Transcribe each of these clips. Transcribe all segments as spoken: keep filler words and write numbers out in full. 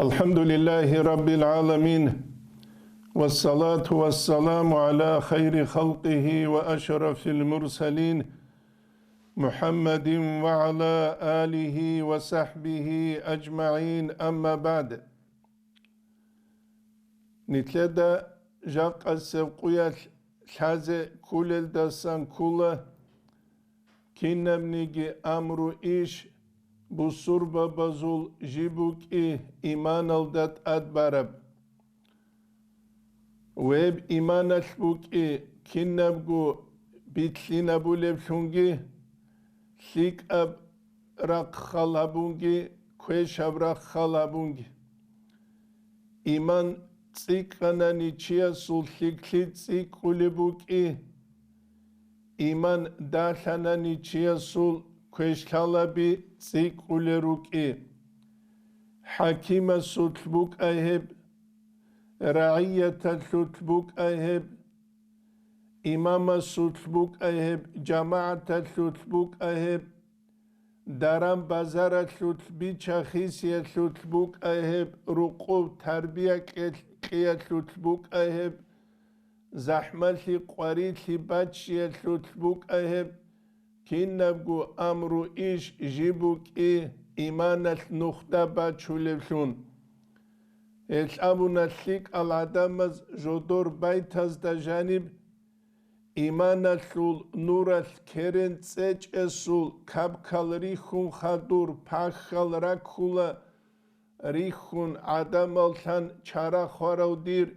الحمد لله رب العالمين، والصلاة والسلام على خير خلقه وأشرف المرسلين، محمد وعلى آله وصحبه أجمعين، أما بعد. Нилъеда жакъасеб къуялъ лъазе кколелдасан ккола, кинабниги амру иш бусурбабазул жиб букӀи иманалда тӀад бараб. Гьеб иманалъ букӀи кинабго билълъинабулеблъунги, лъикӀаб рахъал гьабунги, квешаб рахъал гьабунги. Иман цӀикӀкӀанани чиясул лъикӀлъи цӀикӀкӀулеб букӀи, иман далъанани чиясул квешлъалаби цӀикӀкӀулел рукӀи. ХӀакимасулъ букӀай гьеб, рагӀияталъулъ букӀай гьеб, имамасулъ букӀай гьеб, жамагӀаталъулъ букӀай гьеб, даран-базаралъулъ, бича-хисиялъулъ букӀай гьеб, рукъуб тарбия кье-, кьеялъулъ букӀай гьеб, захӀмалъи-къварилъи баччиялъулъ букӀай гьеб, кинабго амру иш жиб букӀи иманалъ нухда бачулевлъун. Гьелъ абуна лъикӀал гӀадамаз жодор байтазда жаниб, иманалъул нуралъ керен цӀечӀесул кабкал рихьун хадур пахьал раккула, рихьун гӀадамаллъан чара хварав дир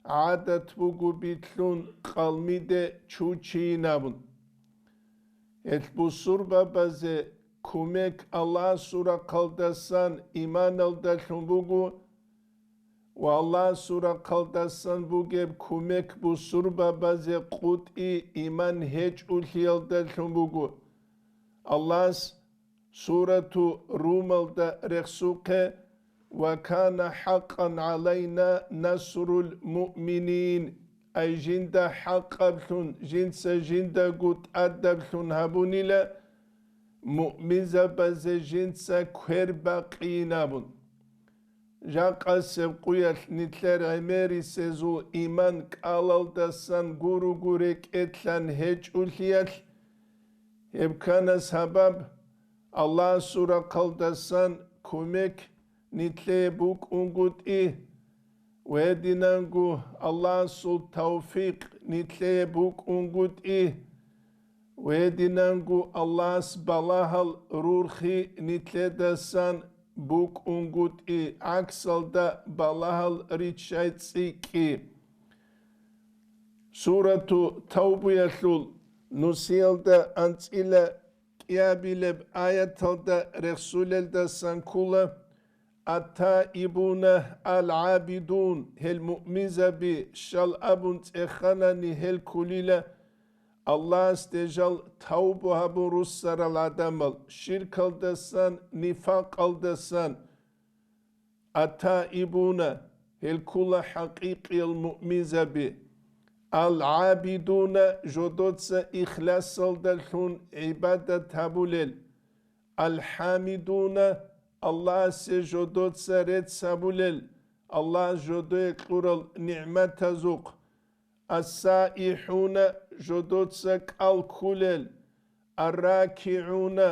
гӀадат буго билълъун къалмиде чучийин абун. Гьелъ бусурбабазе кумек Аллагьасул рахъалдасан иманалдалъун буго, ва Аллагьасул рахъалдасан бугеб кумек бусурбабазе къутӀи иман гьечӀулъиялдалъун буго. Аллагьас Сурату Румалда рехсухъе: «Ва кана хӀакъан гӀалайна насрул муъминин», ай жинда хӀакъаблъун, жинца жиндаго тӀадаблъун гьабунила, муъминзабазе жинца квер бакъийин абун. Жакъасеб къуялъ нилъер гӀемерисезул иман кӀалалдасан гуруго рекӀелъан гьечӀолъиялъ, гьеб ккана сабаб, Аллагьасул рахъалдасан кумек нилъее букӀунгутӀи, ва гьединанго Аллагьасул тавфикъ нилъее букӀунгутӀи, ва гьединанго Аллагьас балагьал рурхи нилъедасан букӀунгутӀи, гӀаксалда балагьал риччай цӀикӀкӀи. Сурату Тавбуялъул нусиялда анцӀила кӀиабилеб аяталда рехсулелдасан ккола: «Ат-таибуна ал-гӀабидун», гьел муъминзаби, щал абун цӀеханани гьел кколила, Аллагьасде жал тавбу гьабун руссарал гӀадамал, ширкалдасан, нифакъалдасан. Ат-таибуна, гьел ккола хӀакъикъиял муъминзаби. Ал-гӀабидуна, жодоца ихласалдалъун гӀибадат гьабулел. Ал-хӀамидуна, Аллагьасе жодоца рецц гьабулел, Аллагьас жодое кьурал нигӀматазухъ. Ас-саихӀуна, жодоца кӀал ккулел. Ар-ракигӀуна,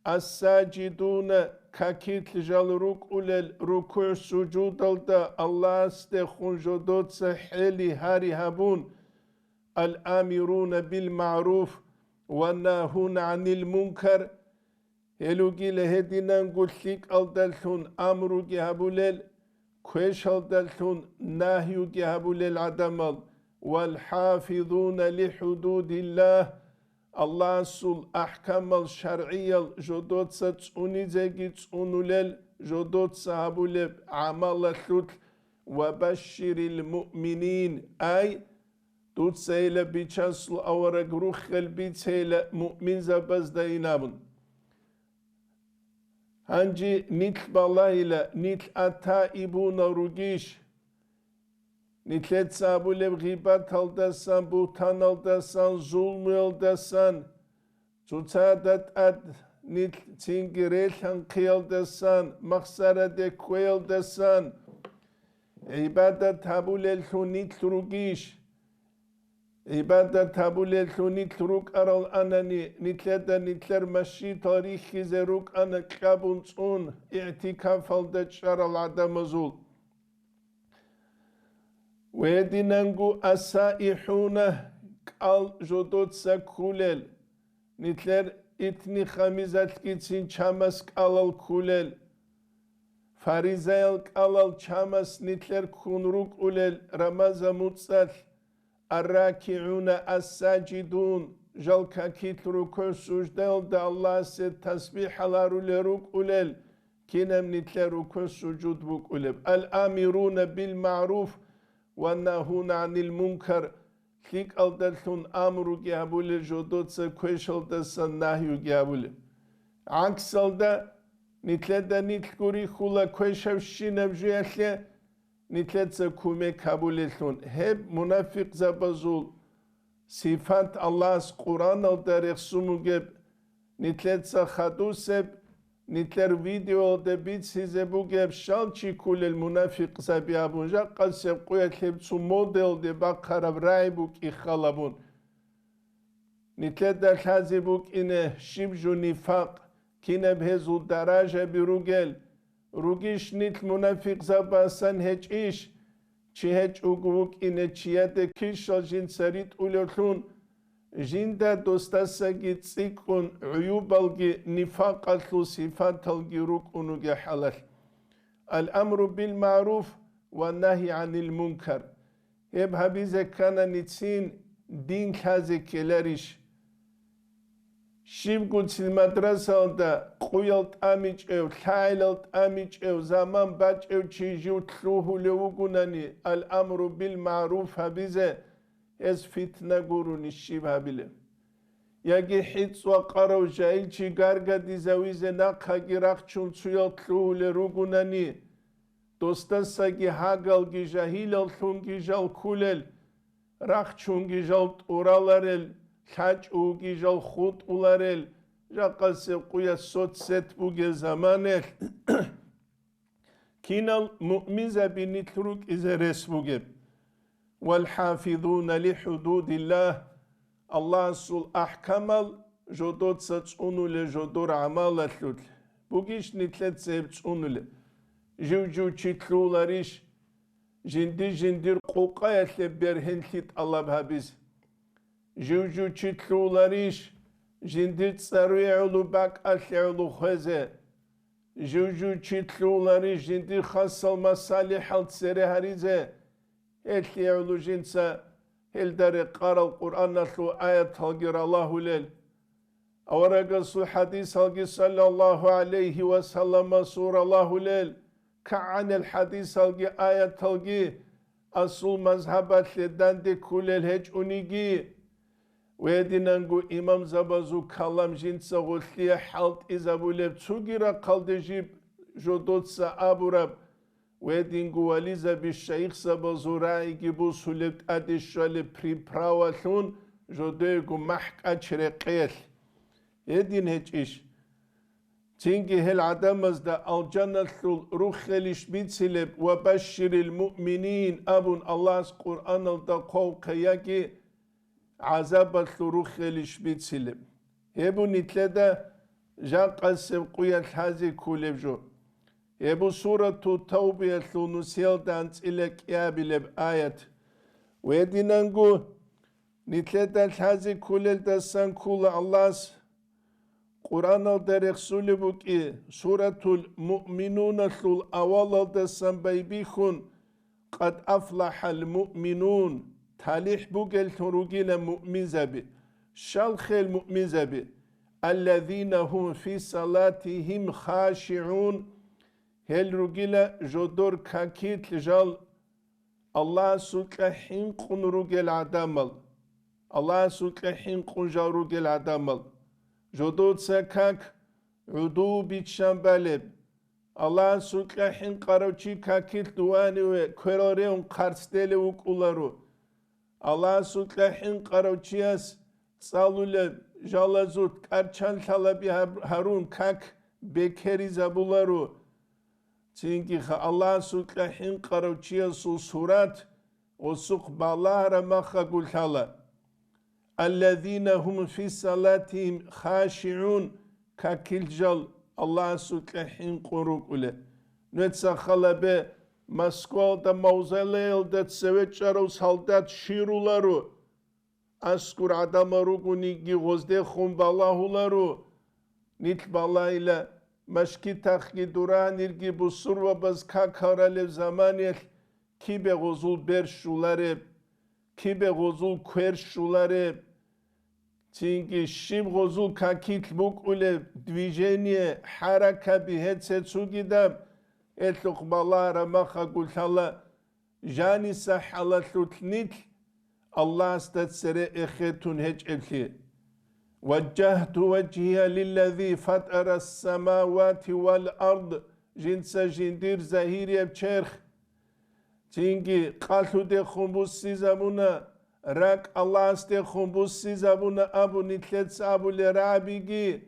ас-сажидуна, какилъ жал рукӀулел, рукугӀ-сужудалда Аллагьасдехун жодоца хӀели-гьари гьабун. Ал-амируна бил-магӀруф ва нагьуна гӀанил-мункар. Гьел ругила гьединанго лъикӀалдалъун амруги гьабулел, квешалдалъун нагьюги гьабулел гӀадамал, вал-хӀафизуна лихӀудудиллагь, Аллагьасул ахӀкамал, шаргӀиял жодоца цӀунизеги цӀунулел, жодоца гьабулеб гӀамалалъулъ. Ва башширил муъминин, ай, дуцайила бичасул авараг руххел бицейила муъминзабаздайин абун. Гьанже нилъ балагьила, нилъ ат-таибуна ругищ? Нилъеца абулеб гъибаталдасан, бугьтаналдасан, зулмуялдасан, цоцазда тӀад нилъ цинги релъанхъиялдасан, махсараде кквеялдасан гӀибадат гьабулеллъун нилъ ругищ? ГӀибадат гьабулеллъун нилъ рукӀарал анани, нилъеда нилъер масжидал рихьизе рукӀана кьабун цӀун игӀтикафалда чӀарал гӀадамазул. Гьединанго асаихӀуна, кӀал жодоца ккулел, нилъер итни-хамизалъгицин чамас кӀалал ккулел, фаризаял кӀалал чамас нилъер ккун рукӀулел Рамазан муцӀалъ, арракигӀуна ассажидун, жал какилъ рукугӀ-суждаялда Аллагьасе тасбихӀал гьарулел рукӀулел, кинаб нилъер рукугӀ-сужуд букӀулеб, ал-амируна бил-магӀруф ва нагьуна гӀанил мункар, лъикӀалдалъун амруги гьабулел, жодоца квешалдасан нагьюги гьабулел. ГӀаксалда, нилъеда нилъго рихьула квешабщинаб жуялъе, нилъеца кумек гьабулеллъун. Гьеб мунафикъзабазул сифат Аллагьас Къуръаналда рехсун бугеб, нилъеца хадусеб, нилъер видеоялда бицизе бугеб, щал чи ккулел мунафикъзаби абун, жакъасеб къуялъ гьеб цо моделде бахъараб рагӀи букӀин хал абун. Нилъеда лъазе букӀине щиб жо нифакъ, кинаб гьезул даражаби ругел, ругищ нилъ мунафикъзабасан гьечӀищ? Чи гьечӀого вукӀине чияде кишал жинца ритӀулевлъун, жинда досдасаги цӀикӀкӀун гӀуюбалги нифакъалъул сифаталги рукӀун ругел хӀалалъ. Ал-амру бил-магӀруф ва нагьи гӀанил мункар. Гьеб гьабизе ккананицин дин лъазе ккеларищ? Щибгуцин мадрасалда къуял тӀамичӀев, лъагӀелал тӀамичӀев, заман бачӀев чи жив лъугьулев вугунани, ал-амру бил-магӀруф гьабизе, гьез фитна гурони щиб гьабилеб? Яги хӀицӀ вакъарав жагьил чи гаргадизавизе нахъаги рахчун цуял лъугьулел ругунани, досдасаги гьагалги жагьилаллъунги жал ккулел, рахчунги жал тӀураларел, лъачӀогги жал хутӀуларел, жакъасеб къуялъ соцсет бугел заманаялъ кинал муъминзаби нилъ рукӀизе рес бугеб. «Вал хӀафизуна ли хӀудудиллагь», Аллагьасул ахӀкамал жодоца цӀунуле жодор гӀамалалъулъ. Бугищ нилъеца гьеб цӀунуле? Жив-жив чи лъугьуларищ жинди-жиндир къукъаялъе бергьенлъи тӀалаб гьабизе? Жив-жив чи лъугьуларищ жиндир цӀаруе гӀоло бакӀалъе гӀоло хвезе? Жив-жив чи лъугьуларищ жиндир хасал масалихӀал цере гьаризе? Гьелъие гӀоло жинца гьелда рекъарал Къуръаналъул аяталги ралагьулел, аварагасул хӀадисалги саллаллагьу гӀалайгьи ва салламасул ралагьулел, кагӀанил хӀадисалги аяталги асул мазгьабалъе данде ккулел гьечӀониги, гьединанго имамзабазул калам жинца гъолъие хӀалтӀизабулеб, цоги рахъалде жиб жодоца абураб, гьединго вализаби шайихзабазул рагӀиги бусулеб, тӀаде щвалеб приправалъун жодоего махӀ кӀач рекъелъ. Гьедин гьечӀищ? Цинги гьел гӀадамазда алжаналъул руххелищ бицилеб ва башширил муъминин абун Аллагьас Къуръаналда хъвавхъе, яги гӀазабалъул руххелищ бицилеб? Гьеб нилъеда жакъасеб къуялъ лъазе кколеб жо. Гьеб Сурату Тавбиялъул нусиялда анцӀила кӀиабилеб аят. Гьединанго нилъеда лъазе кколелдасан ккола Аллагьас Къуръаналда рехсулеб букӀи, Суратул Муъминуналъул авалалдасан байбихьун, «Къад афлахӀал муъминун», талихӀ бугеллъун ругила муъминзаби. Щал хел муъминзаби? «Аллазина гьум фи салатигьим хашигӀун», гьел ругила жодор какилъ жал Аллагьасукьа хӀинкъун ругел гӀадамал, Аллагьасукьа хӀинкъун жал ругел гӀадамал, жодоца как гӀуду биччан балеб, Аллагьасукьа хӀинкъарав чи какилъ дуваниве кверал ревун хъарцделев вукӀуларо. Аллагьасукьа хӀинкъарав чияс цӀалулеб, жалазулъ кӀарчан лъалаби гьаб-, гьарун как бекеризабуларо. Цинги-ха Аллагьасукьа хӀинкъарав чиясул сурат гъосухъ балагьараб махаго лъала. Аллазина гьум фи салатихим хашигӀун, какил жал Аллагьасукьа хӀинкъун рукӀулел. Нуца халабе Москвалда мавзолеялда цеве чӀарав солдат щируларо. Аскур гӀадамал ругониги гъоздехун балагьуларо. Нилъ балагьила, машгитахъги дуранирги бусурбабаз какал ралеб заманиялъ кибе гъозул бер щулареб, кибе гъозул квер щулареб, цинги щиб гъозул какилъ букӀулеб, движение, хӀаракаби гьеце цугидаб, гьелъухъ балагьараб махаго лъала. Жаниса хӀалалъулъ нилъ Аллагьасда цере эхетун гьечӀеблъи. Ваджагьту ваджгьия лиллази фатара ссамавати вал ард, жинца жиндир загьирияб черх. Цинги къалъудехун буссизабуна, ракӀ Аллагьасдехун буссизабуна абун нилъеца абулел рагӀабиги,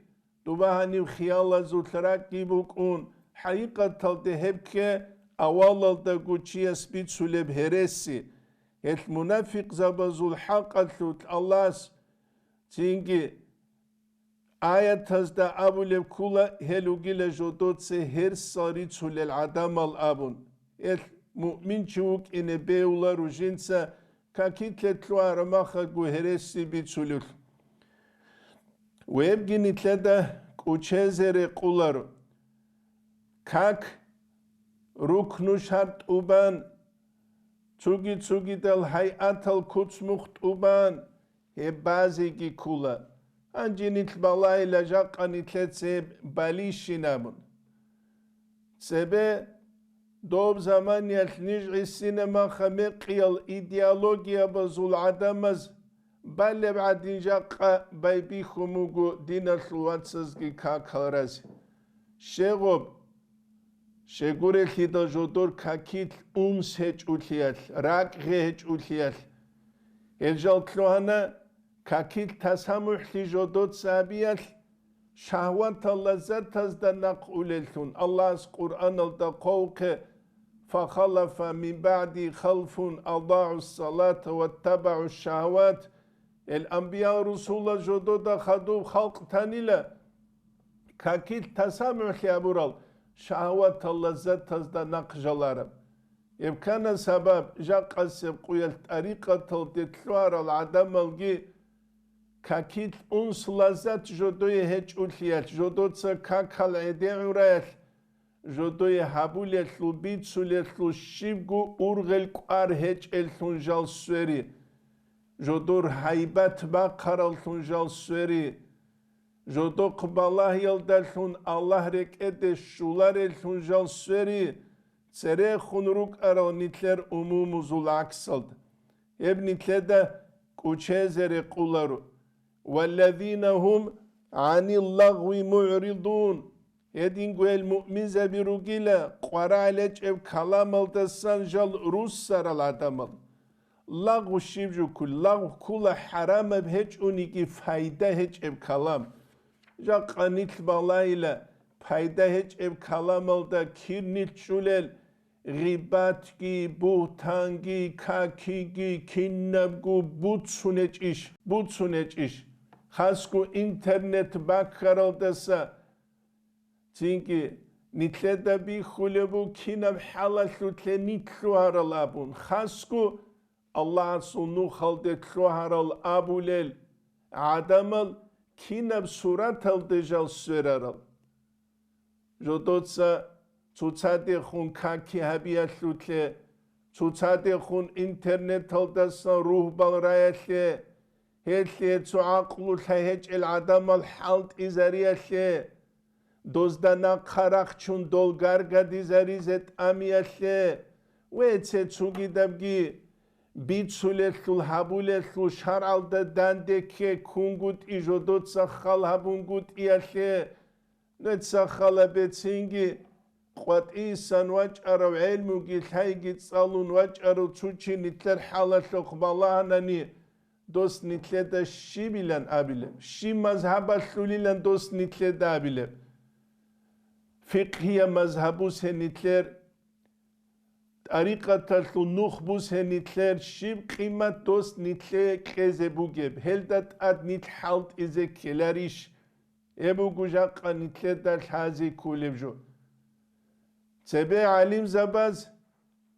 дуба гьаниб хиялазулъ ракӀги букӀун, хӀакъикъаталде гьеб кке авалалдаго чияс бицулеб гьереси. Гьелъ мунафикъзабазул хӀакъалъулъ Аллагьас цинги аятазда абулеб ккула, гьел ругила жодоца гьерсал рицулел гӀадамал абун. Гьелъ муъминчи вукӀине бегьуларо жинца какилъе лъугьараб махаго гьереси бицулелъ. Вебги нилъеда кӀучезе рекъуларо. Как, рукну шартӀ тӀубан, цуги-цугидал гьайатал куцмухъ тӀубан, гьеб базеги ккула. Гьанже нилъ балайила жакъа нилъеца гьеб балищин абун. Цебе доб заманиялъ ниж гӀисинаб маха мекъиял идеологиябазул гӀадамаз балеб гӀадин жакъа байбихьун буго диналъул вацазги какал разе. Щегъуб, щегурелъидал жодор какил унс гьечӀулъиялъ, ракӀгӀи гьечӀулъиялъ. Гьел жал лъугьана какил тасамухӀлъи жодоца гьабиялъ, шагьватал лаззатазда нахъ улеллъун. Аллагьас Къуръаналда хъвавухъе: «Фахалафа мин баъди халфун адагӀу ссалата ваттабагӀу шшагьават». Гьел анбиял-русулал жодода хадуб халкъ танила, какил тасамухӀлъи гьабурал, шагьватал лаззатазда нахъ жалараб. Гьеб ккана сабаб, жакъасеб къуялъ тӀарикъаталде лъугьарал гӀадамалги какил унс лаззат жодое гьечӀулъиялъ, жодоца какал гӀедегӀураялъ, жодое гьабулелъул, бицулелъул щибго ургъел кӀвар гьечӀеллъун жал свери, жодор гьайбат бахъараллъун жал свери, жодохъ балагьиялдалъун Аллагь рекӀеде щулареллъун жал свери, церехун рукӀарал нилъер умумузул гӀаксалда. Гьеб нилъеда кӀучезе рекъуларо: «Валлазина гьум гӀанил лагъви мугӀридун». Гьединго гьел муъминзаби ругила къварагӀел гьечӀеб каламалдасан жал руссарал гӀадамал. Лагъу щиб жо ккула? Лагъу ккула хӀарамаб гьечӀониги пайда гьечӀеб калам. Жакъа нилъ балайила пайда гьечӀеб каламалда кир нилъ чӀулел, гъибатги, бугьтанги, какиги, кинабго буцун гьечӀищ, буцун гьечӀищ. Хасго интернет баккаралдаса цинги нилъеда бихьулеб буго кинаб хӀалалъулъе нилъ лъугьарал абун, хасго Аллагьасул нухалде лъугьарал абулел гӀадамал кинаб сураталде жал сверарал. Жодоца цоцадехун каки гьабиялъулъе, цоцадехун интернеталдасан ругьбал раялъе, гьелъие цо гӀакълу лъай гьечӀел гӀадамал хӀалтӀизариялъе, дозда нахъа рахчун дол гаргадизаризе тӀамиялъе, вецце цугидабги бицулелъул, гьабулелъул шаргӀалда данде кке ккунгутӀи, жодоца хал гьабунгутӀиялъе, нуца хала бецинги къватӀисан вачӀарав, гӀелмуги лъайги цӀалун вачӀарав цо чи нилъер хӀалалъухъ балагьанани, дос нилъеда щибилан абилеб, щиб мазгьабалъулилан дос нилъеда абилеб. Фикъгьия мазгьабус гьенитлъер, тӀарикъаталъул нух бус гьенитлъер, щиб къимат дос нилъее кьезе бугеб, гьелда тӀад нилъ хӀалтӀизе ккеларищ? Гьеб буго жакъа нилъеда лъази кколеб жо. Цебе гӀалимзабаз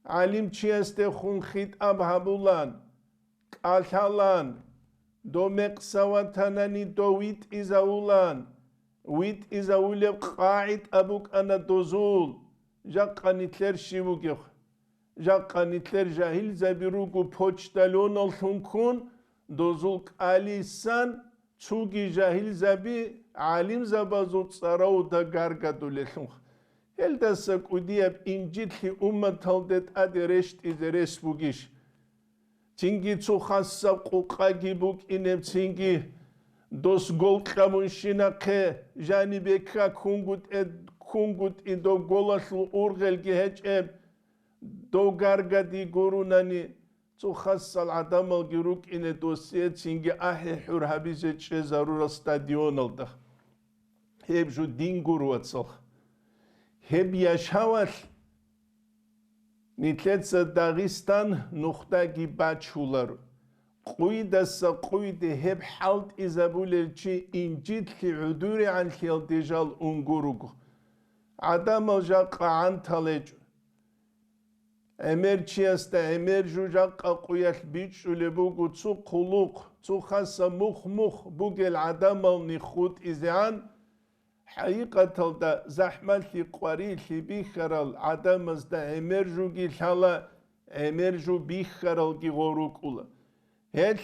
гӀалимчиясдехун хитӀаб гьабулан, кӀалъалан, дов мекъса ватанани дов витӀизавулан, витӀизавулеб къагӀитӀа букӀана дозул, жакъа нилъер щиб бугеб? Жакъа нилъер жагьилзаби руго почтальоналлъун ккун, дозул кӀалисан цоги жагьилзаби гӀалимзабазул цӀаравда гаргадулелъунха. Гьелдаса кӀудияб инжитлъи умматалде тӀаде рещтӀизе рес бугищ? Цинги цо хасаб къукъаги букӀинеб, цинги дос гол кьабунщинахъе жанибе кка ккунгутӀе-, ккунгутӀи дов голалъул ургъелги гьечӀеб, дов гаргади гурунани, цо хасал гӀадамалги рукӀине досие цинги ахӀи-хӀур гьабизе чӀезарурал стадионалда. Гьеб жо дин гуро, вацал. Гьеб яшавалъ нилъеца Дагъистан нухдаги бачуларо. Къуйдаса къуйде гьеб хӀалтӀизабулел чи инжитлъи гӀодорегӀанлъиялде жал унгуруго. ГӀадамал жакъа гӀантал гьечӀо. ГӀемер чиясда гӀемер жо жакъа къуялъ бичӀчӀулеб буго цо хъулухъ, цо хаса мухъ-мухъ бугел гӀадамал ниххутӀизегӀан, хӀакъикъаталда захӀмалъи къварилъи бихьарал гӀадамазда гӀемер жоги лъала, гӀемер жо бихьаралги гъов рукӀула. Гьел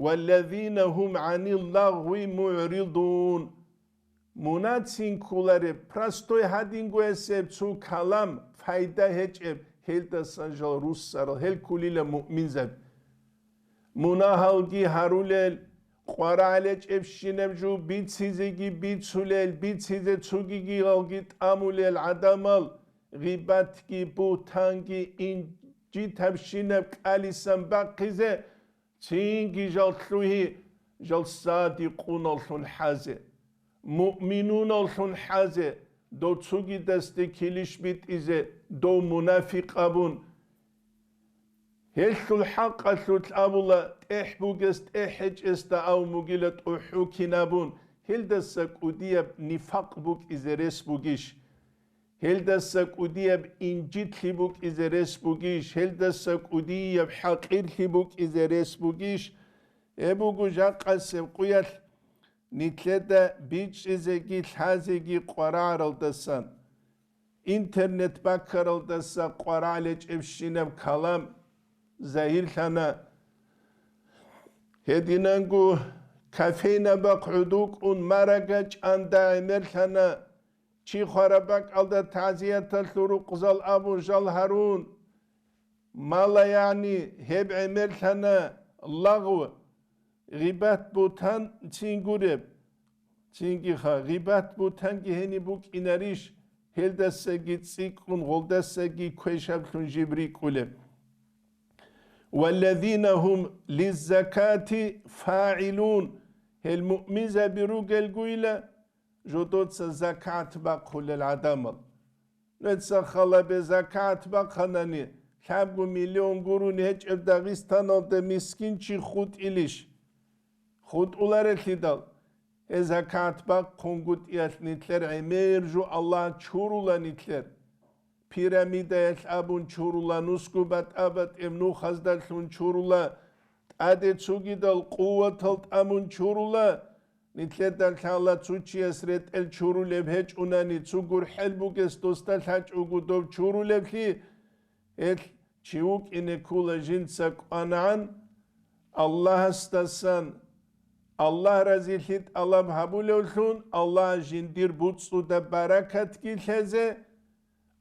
«Валлазина гьум гӀанил лагъви мугӀридун». Мунацин кколареб, простой гьадингоясеб цо калам, пайда гьечӀеб, гьелдасан жал руссарал, гьел кколила муъминзаби. Мунагьалги гьарулел, къварагӀалечӀебщинаб жо бицизеги бицулел, бицизе цогигиялги тӀамулел гӀадамал, гъибатги, бугьтанги, инжитабщинаб кӀалисан бахъизе, цинги жал лъугьи, жал садикъуналлъун хӀазе, муъминуналлъун хӀазе, дов цогидасде килищ битӀизе, дов мунафикъ абун. Гьелъул хӀакъалъулъ абула, тӀехь бугес тӀехь гьечӀесда ав мугила тӀухӀу кин абун, гьелдаса кӀудияб нифакъ букӀизе рес бугищ? Гьелдаса кӀудияб инжитлъи букӀизе рес бугищ? Гьелдаса кӀудияб хӀакъирлъи букӀизе рес бугищ? Гьеб буго жакъасеб къуялъ нилъеда бичӀчӀизеги лъазеги къварагӀаралдасан, интернет баккаралдаса къварагӀалечӀебщинаб калам загьирлъана. Гьединанго кофейнабахъ гӀодокӀун марага чӀанда гӀемерлъана, чи хвараб бакӀалда тазияталъул рукъзал абун жал гьарун, мала, ягӀни, гьеб гӀемерлъана лагъв, гъибат-бутан цин гуреб. Цинги ха, гъибат-бутанги гьениб букӀинарищ, гьелдасаги цӀикӀкӀун, гъолдасаги квешаблъун жиб рикӀкӀулеб. «Валлазина гьум лиззакати фагӀилун», гьел муъминзаби ругелгойила, жодоца закат бахъулел гӀадамал. Нуца халабе закат бахъанани, лъабго миллион гурони гьечӀеб Дагъистаналда мискин чи хутӀилищ? ХутӀуларелъидал, гьез закат бахъунгутӀиялъ нилъер гӀемер жо Аллагь чурула нилъер. Пирамидаялъ абун чурула, нусго батӀа-батӀеб нухаздалъун чурула, тӀаде цогидал къуватал тӀамун чурула, нилъеда лъала цо чияс ретӀел чурулеб гьечӀунани, цо гурхӀел бугес досда лъачӀого дов чурулеблъи, гьелъ чи вукӀине ккола жинца кӀванагӀан, Аллагьасдасан, Аллагь разилъи тӀалаб гьабулевлъун, Аллагь жиндир буцӀцӀуда баракатги лъезе,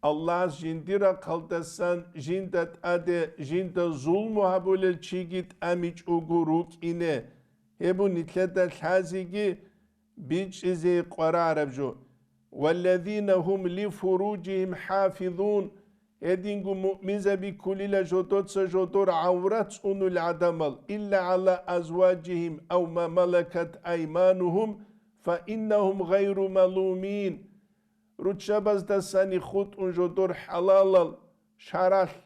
Аллагьас жиндир рахъалдасан жинда тӀаде жинда зулму гьабулел чиги тӀамичӀого рукӀине, гьеб нилъеда лъазеги бичӀчӀизе къварагӀараб жо. «Валлазина гьум лифуружигьим хӀафизун», Гьединго муъминзаби ккулила жодоца жодор гӀаврат цӀунулел гӀадамал, илла гӀала азважигьим ав ма малакат айманугьум, фа иннагьум гъайру малумин. Руччабаздасани хутӀун жодор хӀалалал, шаралъ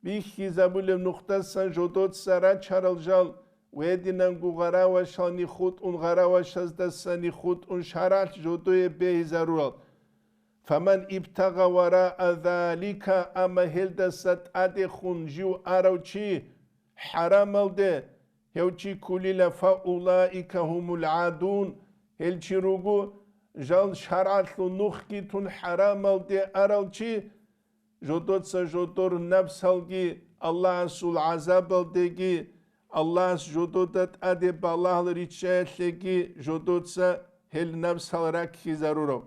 бихьизабулеб нухдасан жодоца рачарал жал, гьединанго гъаравашални хутӀун, гъаравашаздасани хутӀун шаралъ жодое бегьизарурал. Фаман ибтагъа вараа залика, амма гьелдаса тӀадехун жив арав чи хӀарамалде, гьев чи ккулила, фаулаика гьумул гӀадун, гьел чи руго жал шаргӀалъул нухги тун хӀарамалде арал чи, жодоца жодор напсалги, Аллагьасул гӀазабалдеги, Аллагьас жодода тӀаде балагьал риччаялъеги жодоца гьел напсал раккизарурав.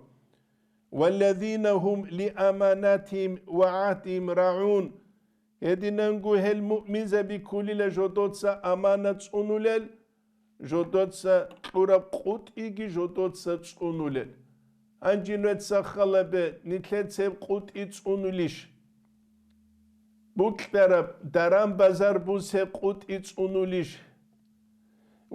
Валлазина гьум лиаманатихим ва гӀахдихим рагӀун. Гьединанго гьел муъминзаби ккулила жодоца аманат цӀунулел, жодоца кьураб къутӀиги жодоца цӀунулел. Гьанже нужеца хал гьабе, нилъеца гьеб къутӀи цӀунулищ? Букьараб даран-базар бусе къутӀи цӀунулищ?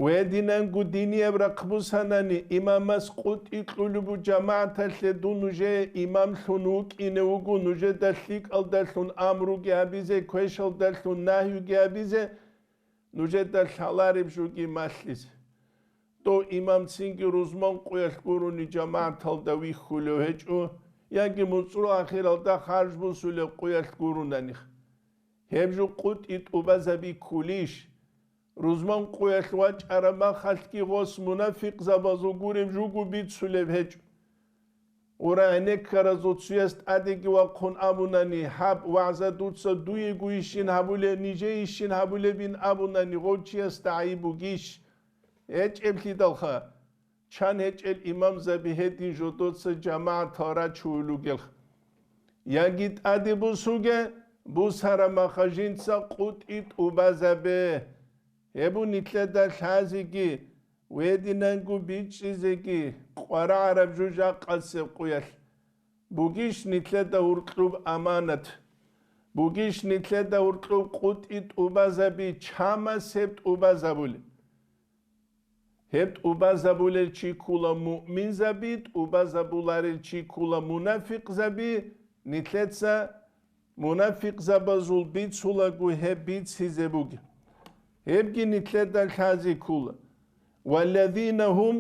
Гьединанго динияб рахъ бусанани, имамас къутӀи кьулеб бу-, жамагӀаталъе дун нужее имамлъун вукӀине вуго, нужеда лъикӀалдалъун амруги гьабизе, квешалдалъун нагьюги гьабизе, нужеда лъалареб жуги малъизе. Дов имам цинги рузман къуялъ гурони жамагӀаталда вихьулев гьечӀо, яги муцӀрул ахиралда харж бусулеб къуялъ гуронаниха. Гьеб жо къутӀи тӀубазаби ккулищ? Рузман къуялъ вачӀараб махалъги гъос мунафикъзабазул гуреб жуго бицулеб гьечӀо. Гъура гӀенеккаразул цуяс тӀадеги вахъун абунани, гьаб вагӀза дуца дуего ищин гьабулеб, нижее ищин гьабулебин абунани, гъов чиясда гӀайиб бугищ? ГьечӀеблъидалха, чан гьечӀел имамзаби гьедин жодоца жамагӀатал рачулел ругелха. Яги тӀаде бусуге, бусараб маха жинца къутӀи тӀубазабе. Гьеб бу нилъеда лъазеги, гьединанго бичӀчӀизеги къварагӀараб жо жакъасеб къуялъ. Бугищ нилъеда гьуркьуб аманат? Бугищ нилъеда гьуркьуб къутӀи тӀубазаби, чамас гьеб тӀубазабулеб? Гьеб тӀубазабулел чи ккула муъминзаби, тӀубазабуларел чи ккула мунафикъзаби, нилъеца мунафикъзабазул бицулаго гьеб бицизе бугеб. Гьебги нилъеда лъази ккула. Валлазина гьум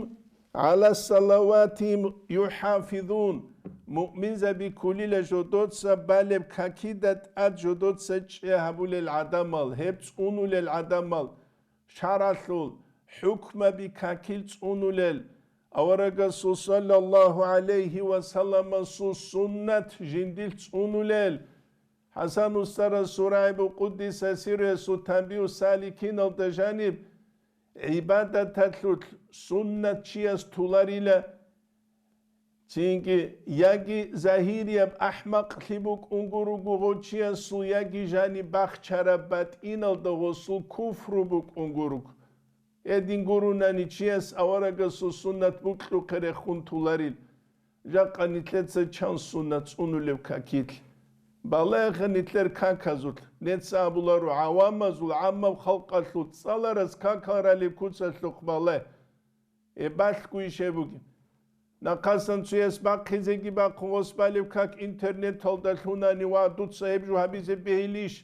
гӀала салаватихим юхӀафизун. Муъминзаби ккулила жодоца балеб какида тӀад жодоца чӀей гьабулел гӀадамал, гьеб цӀунулел гӀадамал, шаргӀалъул хӀукмаби какил цӀунулел, аварагасул саллаллагьу гӀалайгьи ва салламасул суннат жиндилъ цӀунулел. ХӀасан устарас Сурайбу къуддиса сирругьу танбигьу саликиналда жаниб, гӀибадаталъулъ суннат чияс туларила, цинги, яги загьирияб ахӀмакълъи букӀунго руго гъов чиясул, яги жаниб бахчараб батӀиналда гъосул куфру букӀунго руго. Гьедин гурунани чияс аварагасул суннат букьухъе рехун туларил. Жакъа нилъеца чан суннат цӀунулев какилъ? Балагьеха нилъер каказулъ, неца абуларо гӀавамазул, гӀаммаб халкъалъул цӀалараз какал ралеб куцалъухъ балагь. Гьеб балъгойищ гьеб бугеб? Нахъасан цояс бахъизеги бахъун гъос балеб как интернеталда лъунани ва дуца гьеб жо гьабизе бегьилищ?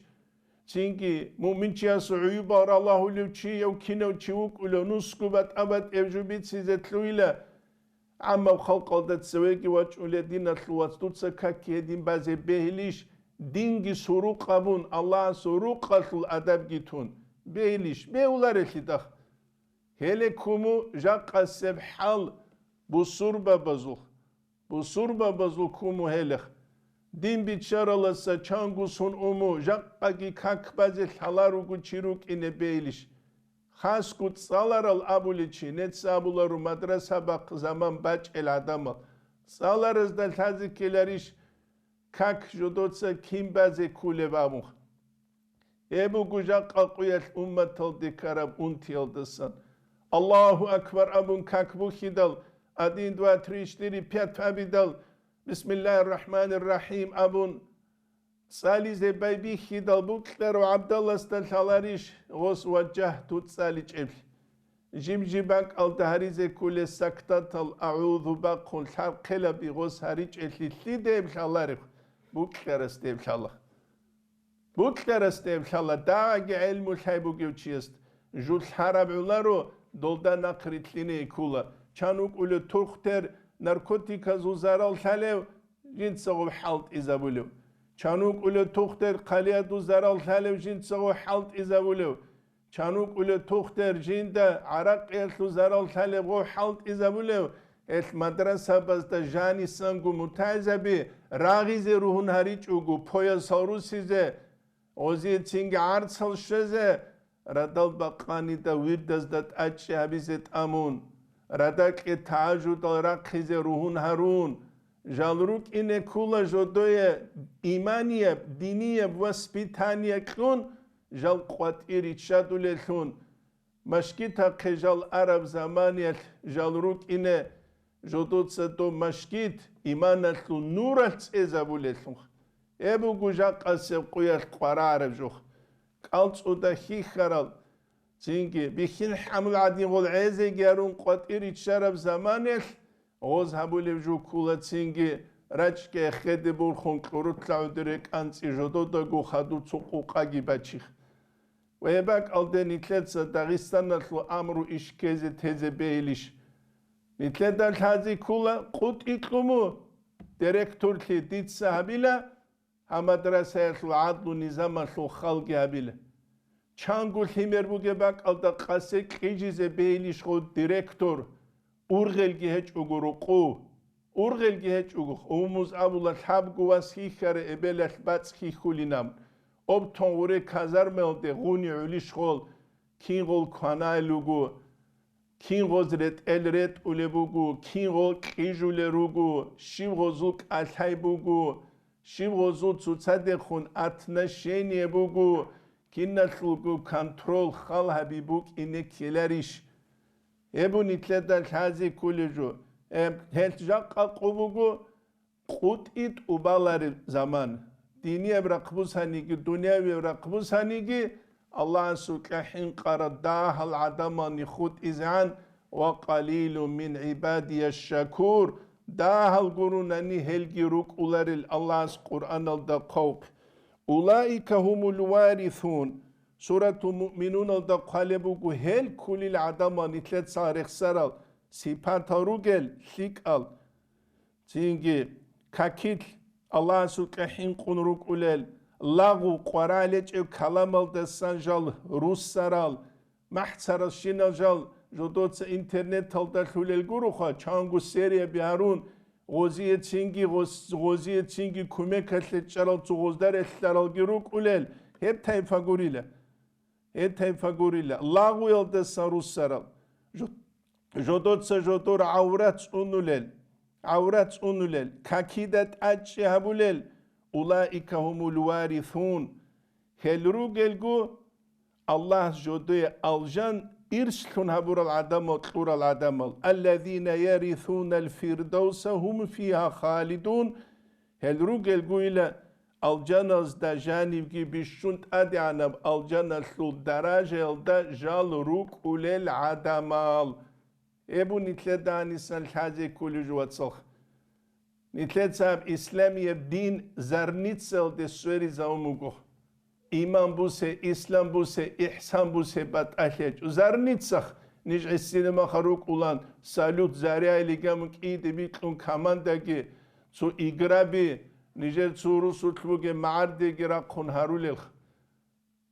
Цинги, муъминчияс гӀуюбал ралагьулев чи, гьев кинав чи вукӀулев, нусго батӀа-батӀияб жо бицизе лъугьила. ГӀаммаб халкъалда цевеги вачӀунел диналъул вац, дуца какги гьедин базе бегьилищ? Динги сурукъ абун, Аллагьасул рукъалъул адабги тун бегьилищ? Бегьуларелъидахъ. Гьеле куму жакъасеб хӀал бусурбабазул, бусурбабазул куму гьелех. Дин биччараласа чанго сон уму, жакъаги как базе лъаларуго чи рукӀине бегьилищ? Хасго цӀаларал абуличи, неца абулару мадраса бахъ заман бачӀел гӀадамал. ЦӀаларазда лъазе ккеларищ как жодоца кин базе ккулеб абун? Гьеб буго жакъа къуялъ умматалде ккараб унтиялдасан. Аллагьу акбар абун как бухьидал, один, два, три, четыре, пять абидал, Бисмиллагьир рахӀманир рахӀим абун, ЦӀализе байбихьидал букьарав гӀабдаласда лъаларищ гъос ваджагьту цӀаличӀеблъи? Жиб-жиб бакӀалда гьаризе кколес сактатал агӀузу бахъун лъархъелаби гъос гьаричӀелъи лъидаяб лъалареб? Букьарасдеб лъала. Букьарасдеб лъала дагьаги гӀелму лъай бугев чиясда. Жул лъараб гӀоларо, долда нахърилълъине ккола. Чан вукӀулев тухтер, наркотиказул зарал лъалев, жинцагъо хӀалтӀизабулев. Чан вукӀулев тухтер, хъалиядул зарал лъалев, жинцагъо хӀалтӀизабулев. Чан вукӀулев тухтер, жинда гӀаракъиялъул зарал лъалев, гъов хӀалтӀизабулев. Гьелъ мадрасабазда жанисанго мутагӀилзаби рагъизе ругьун гьаричӀого, поясал русизе, гъозие цинги гӀарцал щвезе, радал бакъанида вирдазда тӀачӀи гьабизе тӀамун, радакье тагьажудал рахъизе ругьун гьарун, жал рукӀине ккула жодое иманияб, динияб воспитание кьун, жал къватӀир риччадулелъун, машгитахъе жал араб заманиялъ жал рукӀине, жодоца доб машгит иманалъул нуралъ цӀезабулелъунха. Гьеб буго жакъасеб къуялъ къварагӀараб жо. КӀалцӀуда хьихьарал, цинги бихьин-хӀамул гӀадин гъол гӀезеги гьарун къватӀир риччараб заманалъ, гъоз гьабулеб жо ккула цинги рачӀги эхеде борхун кьурулъа гӀодоре кӀанцӀи жододаго хадуб цо къукъаги бачиха. Ва гьеб бакӀалде нилъеца Дагъистаналъул амру иш ккезе тезе бегьилищ? Нилъеда лъазе ккула, къутӀи кьуму, директорлъи дица гьабила, гьаб мадрасаялъул гӀадлу-низамалъул халги гьабила. Чанго лъимер бугеб бакӀалда къасе кьижизе бегьилищ гъо директор, ургъелги гьечӀого рукъу? Ургъелги гьечӀого, умумуз абула, лъабго вас хьихьаре эбелалъ бацӀ хьихьулин абун. Обтон гъуре казармаялде гъуни гӀулищ гъол, кин гъол кванайил руго, кин гъоз ретӀел ретӀулеб буго, кин гъол кьижулел руго, щиб гъозул кӀалъай буго, щиб гъозул цоцадехун отношение буго, киналъулго контрол хал гьаби букӀине ккеларищ? Гьеб нилъеда лъазе кколеб жо. Э, гьелъ жакъа къо буго къутӀи тӀубалареб заман. Динияб рахъ бусаниги, дуниявияб рахъ бусаниги, Аллагьасукьа хӀинкъарал дагьал гӀадамални хутӀизегӀан, «Ва къалилун мин гӀибадия шакур», дагьал гурунани гьелги рукӀуларел Аллагьас Къуръаналда хъван. «Улаика гьумул варисун», Суратул Муъминуналда хъвалеб буго гьел кколел гӀадамал нилъеца рехсарал сипатал ругел лъикӀал. Цинги, какилъ Аллагьасукьа хӀинкъун рукӀулел, лагъу къваралечӀев каламалдасан жал руссарал, махӀцаралщинал жал жодоца интернеталда лъулел гуроха, чанго серияби гьарун, гъозие цинги, гъоз-, гъозие цинги кумекалъе чӀарал цо гъозда релълъаралги рукӀулел, гьеб тайпа гурила. Гьеб тайпа гурила, лагъуялдасан руссарал, жо-, жодоца жодор гӀаврат цӀунулел, гӀаврат цӀунулел, какида тӀачӀи гьабулел, «Улаика гьумул варисун», гьел ругелго Аллагьас жодое алжан ирслъун гьабурал гӀадамал, кьурал гӀадамал, «Аллазина ярисунал фирдавса гьум фигьа халидун», гьел ругелгойила алжаналъда жанивги бищун тӀадегӀанаб алжаналъул даражаялда жал рукӀулел гӀадамал. Гьеб нилъеда гьанисан лъазе кколеб жо, вацалха. Нилъеца гьаб исламияб дин зарницаялде сверизавун буго. Иман бусе, ислам бусе, ихсан бусе батӀалъи гьечӀо. Зарницах ниж гӀисинамаха рукӀулан, салют заряили гамун кӀиде бикьун командаги, цо играби, нижер цо русулъ бугеб магӀардеги рахъун гьарулелха.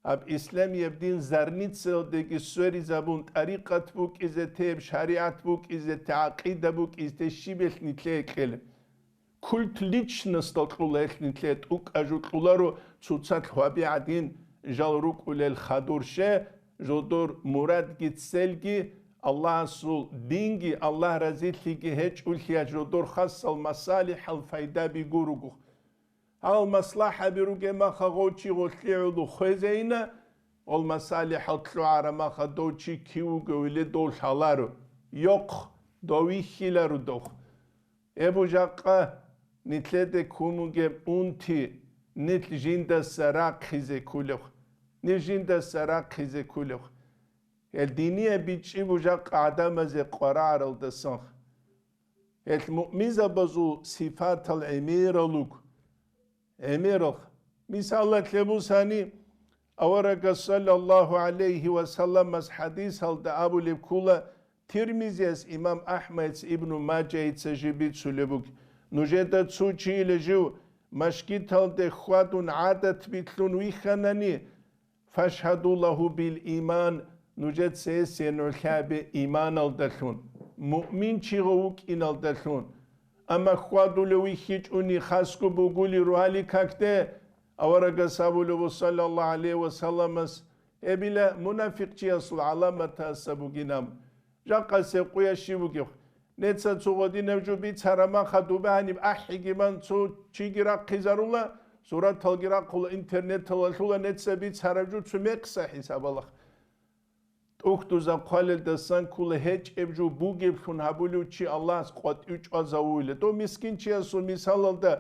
Гьаб исламияб дин зарницаялдеги сверизабун, тӀарикъат букӀизе теб, шаригӀат букӀизе те, гӀакъида букӀизе те, щибелъ нилъее кьела. Культ личностал кьула гьелъ нилъее, тӀукӀа жо кьуларо цоцалъ гьаби гӀадин, жал рукӀулел хадур ше, жодор мурадги целги, Аллагьасул динги, Аллагь разилъиги гьечӀулъиялъ жодор хасал масалихӀал пайдаби гуруго. Гьал маслахӀаби ругеб маха гъов чи гъолъи гӀоло хвезейина, гъол масалихӀал лъугӀараб маха дов чи кив вугевиле дов лъаларо, йохъ, дов вихьиларо дов. Эбу жакъа нилъеде ккун бугеб унти, нилъ жиндаса рахъизе кколеб, нилъ жиндаса рахъизе кколеб. Гьел динияб бичӀчӀи буго жакъа гӀадамазе къварагӀаралдасан. Гьел муъминзабазул сипатал гӀемерал руго. ГӀемерал. Мисалалъе бусани, аварагас саллаллагьу гӀалайгьи ва салламас хӀадисалда абулеб ккола, Тирмизияс, имам АхӀмадица, Ибну Мажайица жиб бицулеб буго: нужеда цо чияла жив машгиталде хьвадун гӀадат билълъун вихьанани, «Фашгьаду лагьу бил иман», нужеца гьесие нугӀлъи гьабе иманалдалъун, муъминчи гьев вукӀиналдалъун. Амма хьвадулев вихьичӀони хасго бугулел рогьалил какде, аварагас абулеб, саллаллагьу гӀалайгьи ва салламас, гьебила мунапикъчиясул гӀаламатасан бугин. Жакъасеб къуялъ щиб бугеб? Неца цо гъодинаб жо бицараб махалъ дуба гьаниб ахӀиги бан цо чиги рахъизарула, сураталги рахъула, интернеталалъула, неца бицараб жо цо мекъса хӀисабалахъ. ТӀухьдузаб хъвалелдасан ккола гьечӀеб жо бугеблъун гьабулев чи Аллагьас къватӀив чӀвазавуйла. Дов мискинчиясул мисалалда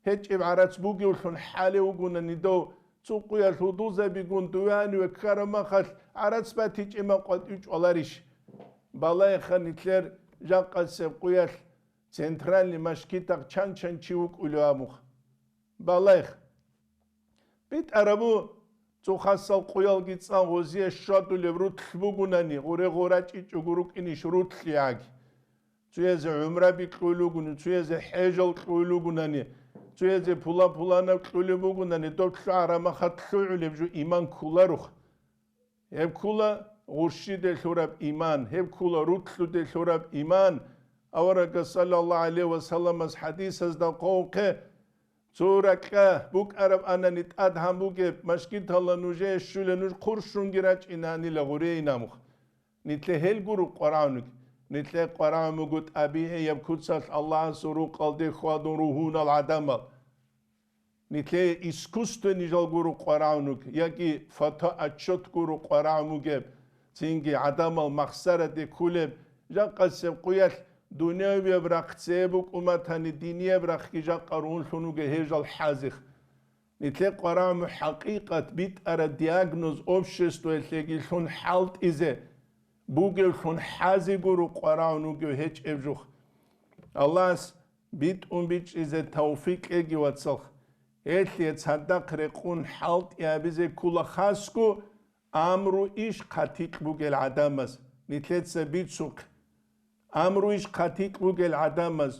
гьечӀеб гӀарац бугевлъун хӀалев вугони дов, цо къуялъ гьудулзабигун дуве гьаниве ккараб махалъ гӀарац батичӀеб мехалъ къватӀив чӀваларищ? Балайха нилъер жакъасеб къуялъ центральный машгитахъ чан-чан чи вукӀулев абухъ. Балайх. БитӀараб буго, цо хасал къуялги цӀан гъозие щвадулеб рутл бугони, гъуре-гъура чӀичӀого рукӀинищ рутлъи гӀаги? Цоязе гӀумраби кьулел ругони, цоязе хӀежал кьулел ругони, цоязе пула-пуланаб кьулеб бугони, доб лъугӀараб махалъ лъугӀулеб жо иман кколарухъ. Гьеб ккола гъурщиде лъураб иман, гьеб ккола рутлъуде лъураб иман. Аварагас саллаллагьу гӀалайгьи ва салламас хӀадисазда хъвавухъе, цо ракьа букӀарабани тӀад гьан бугеб, машгиталда нужее щула, нуж хъурщунги рачӀинанила гъурейин абухъ. Нилъее гьел гуро къварагӀун ругел. Нилъее къварагӀун буго тӀабигӀияб куцалъ Аллагьасул рукъалде хьвадун ругьунал гӀадамал. Нилъее искусственный жал гуро къварагӀун ругел, яги фотоотчет гуро къварагӀун бугеб, цинги гӀадамал махсараде кколеб, жакъасеб къуялъ дунявияб рахъ цебе букӀун батани, динияб рахъги жакъа ругьунлъун ругел гьел жал хӀазихъ. Нилъее къварагӀун хӀакъикъат битӀараб диагноз обществоялъеги лъун хӀалтӀизе бугевлъун хӀазе гуро къварагӀун вугев гьечӀеб жо. Аллагьас битӀун бичӀчӀизе тавфикъ кьеги, вацал. Гьелъие цадахъ рекъон хӀалтӀи гьабизе ккола хасго амру иш хъатикь бугел гӀадамаз, нилъеца бицухъ. Амру иш хъатикь бугел гӀадамаз,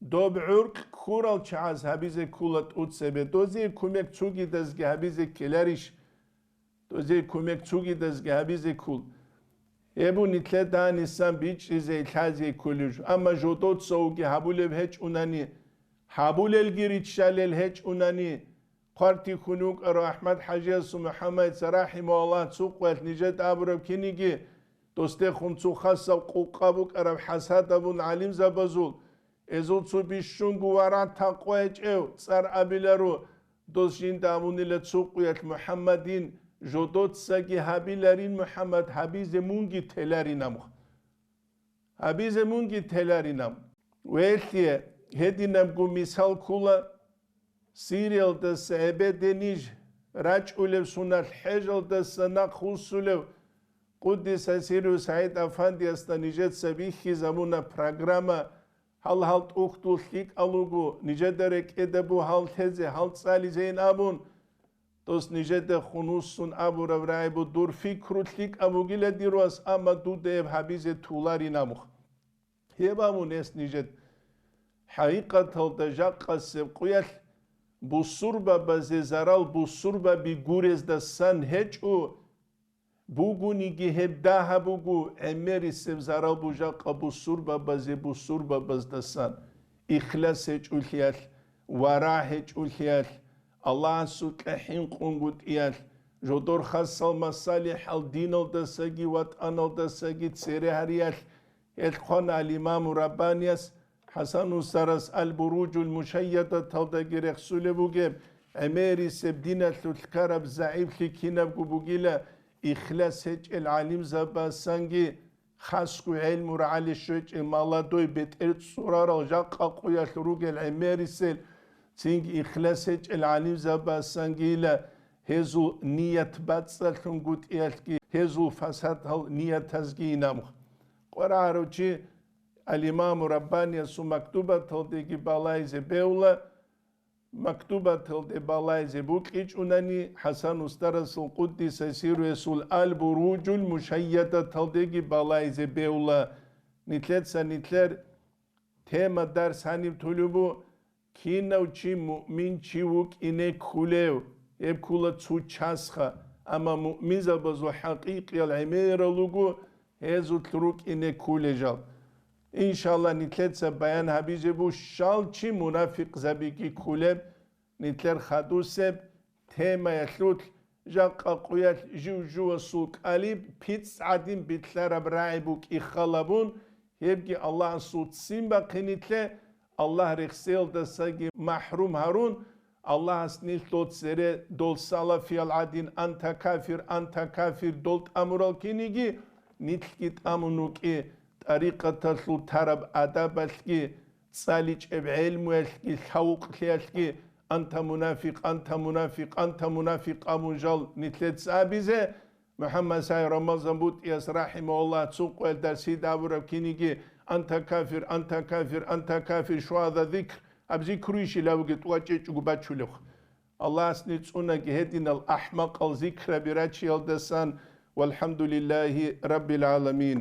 доб гӀуркь ккурал чагӀаз гьабизе ккола тӀоцебе, дозие кумек цогидазги гьабизе ккеларищ? Дозие кумек цогидазги гьабизе ккол. Гьеб нилъеда гьанисан бичӀчӀизе, лъазе кколеб жо. Амма жодоцаги гьабулеб гьечӀунани, гьабулелги риччалел гьечӀунани, хъвартихьун вукӀарав АхӀмад-хӀажиясул МухӀаммадица, рахӀимагьуллагь, цо къоялъ нижеда абураб киниги, досдехун цо хасаб къукъа букӀараб хӀасад абун гӀалимзабазул, эзул цо бищунго варагӀ такъва гьечӀев цӀар абиларо, дос жинда абунила цо къоялъ: «МухӀаммадин, жодоцаги гьабиларин, МухӀаммад, гьабизе мунги теларин», – амха. Гьабизе мунги теларинаб. Велъие, гьединабго мисал ккола Сириялдаса гьебеде ниж рачӀулеб, сунал хӀежалдаса нахъ вуссулев Къуддиса сирругьу СагӀид Афандиясда нижеца бихьизабуна программа, гьал-гьал тӀухьдул лъикӀал руго, нижеда рекӀеда буго гьал лъезе, гьал цӀализейин абун. Дос нижеда хун вуссун абураб рагӀи буго, дур пикру лъикӀаб бугила, дир вас, амма дуда гьеб гьабизе толарин абухъ. Гьеб абун гьес нижеда. ХӀакъикъаталда жакъасеб къуялъ бусурбабазе зарал бусурбаби гурездасан гьечӀо, бугониги гьеб дагьаб буго, гӀемерисеб зарал буго жакъа бусурбабазе бусурбабаздасан, ихлас гьечӀолъиялъ, варагӀ гьечӀолъиялъ, Аллагьасукьа хӀинкъунгутӀиялъ, жодор хасал масалихӀал диналдасаги ватӀаналдасаги цере гьариялъ. Гьелъ хъван ал-Имаму Раббанияс, ХӀасан устарас Ал-Буруджул Мушайядаталдаги рехсулеб бугеб, гӀемерисеб диналъулъ ккараб загӀиплъи кинабго бугила, ихлас гьечӀел гӀалимзабасанги, хасго гӀелму рагӀалде щвечӀел молодой бетӀер цӀурарал жакъа къуялъ ругел гӀемерисел, цинги ихлас гьечӀел гӀалимзабасангийила гьезул ният бацӀцӀалъунгутӀиялъги, гьезул фасадал ниятазгийин абун. КъварагӀарав чи Ал-Имаму Раббаниясул мактубаталдеги балайзе бевла, мактубаталде балайзе букьичӀунани, ХӀасан устарасул къуддиса сирругьу Ал-Буруджул Мушайядаталдеги балайзе бевла. Нилъеца нилъер тема дарс гьаниб тулеб бу: кинав чи муъмин чи вукӀине ккулев? Гьеб ккула цо часха, амма муъминзабазул хӀакъикъиял гӀемерал руго гьезулъ рукӀине ккулел жал. Иншалла, нилъеца баян гьабизе бу щал чи мунафикъзабиги ккулеб, нилъер хадусеб темаялъулъ. Жакъа къуялъ жив-живасул кӀалиб пицӀ гӀадин билълъараб рагӀи букӀин халабун, гьебги Аллагьасул ццин бахъинилъе, Аллагь рехсеялдасаги махӀрум гьарун, Аллагьас нилъ дол цере, дол салафиял гӀадин, анта кафир, анта кафир, дол тӀамурал киниги, нилъги тӀамун вукӀи, тӀарикъаталъул тараб адабалъги, цӀаличӀеб гӀелмуялъги, лъавукълъиялъги, анта мунафикъ, анта мунафикъ, анта мунафикъ абун жал нилъеца абизе, МухӀаммад Сай Рамазан БутӀияс рахӀимагьуллагь цо къоялда дарсида абураб киниги, анта кафир, анта кафир, анта кафир, шугьада зикр, гьаб зикруйищила абуги тӀувачӀечӀого бачулев. Аллагьас нилъ цӀунаги гьединал ахӀмакъал зикраби рачиялдасан, валхӀамдулиллагьи раббил гӀаламин.